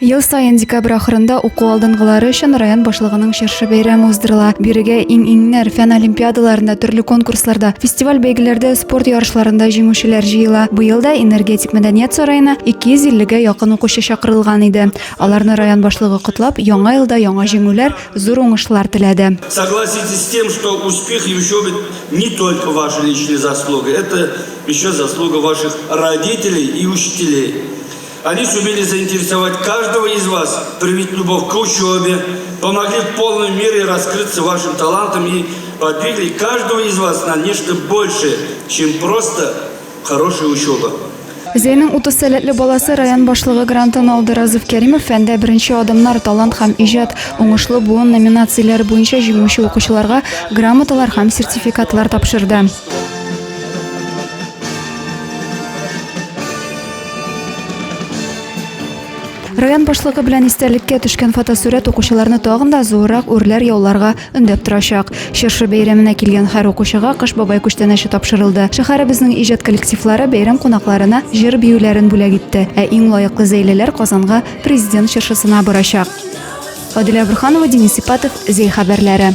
Ел саен декабрь ахырында уку алдынгылары өчен район башлыгының чыршы бәйрәме уздырыла. Бирегә иң-иңнәр, фән олимпиадаларында, төрле конкурсларда, фестиваль-бәйгеләрдә, спорт ярышларында җиңүчеләр җыела. Быел да Энергетик мәдәният сараена 250 гә якын укучы чакырылган иде. Аларны район башлыгы котлап, яңа елда яңа җиңүләр, зур уңышлар теләде. Согласитесь с тем, что успех в учебе не только ваша личная заслуга, это еще заслуга ваших родителей и учителей. Они сумели заинтересовать каждого из вас, привить любовь к учебе, помогли в полной мере раскрыться вашим талантам и подвигли каждого из вас на нечто большее, чем просто хорошая учеба. Зәйнең 30 сәләтле баласы район башлыгы грантын алды. Разыф Кәримов фәндә беренче адымнар, талант һәм иҗат, уңышлы буын номинацияләре буенча җиңүче укучыларга грамоталар һәм сертификатлар тапшырды. Район башлыгы белән истәлеккә төшкән фотосурәт укучыларны тагын да зуррак үрләр яуларга өндәп торачак. Чыршы бәйрәменә килгән һәр укучыга Кыш бабай күчтәнәче тапшырылды. Шәһәребезнең иҗат коллективлары бәйрәм кунакларына җыр-биюләрен бүләк итте. Ә иң лаеклы зәйлеләр Казанга Президент чыршысына барачак. Адилә Борһанова, Денис Ипатов, Зәй хәбәрләре.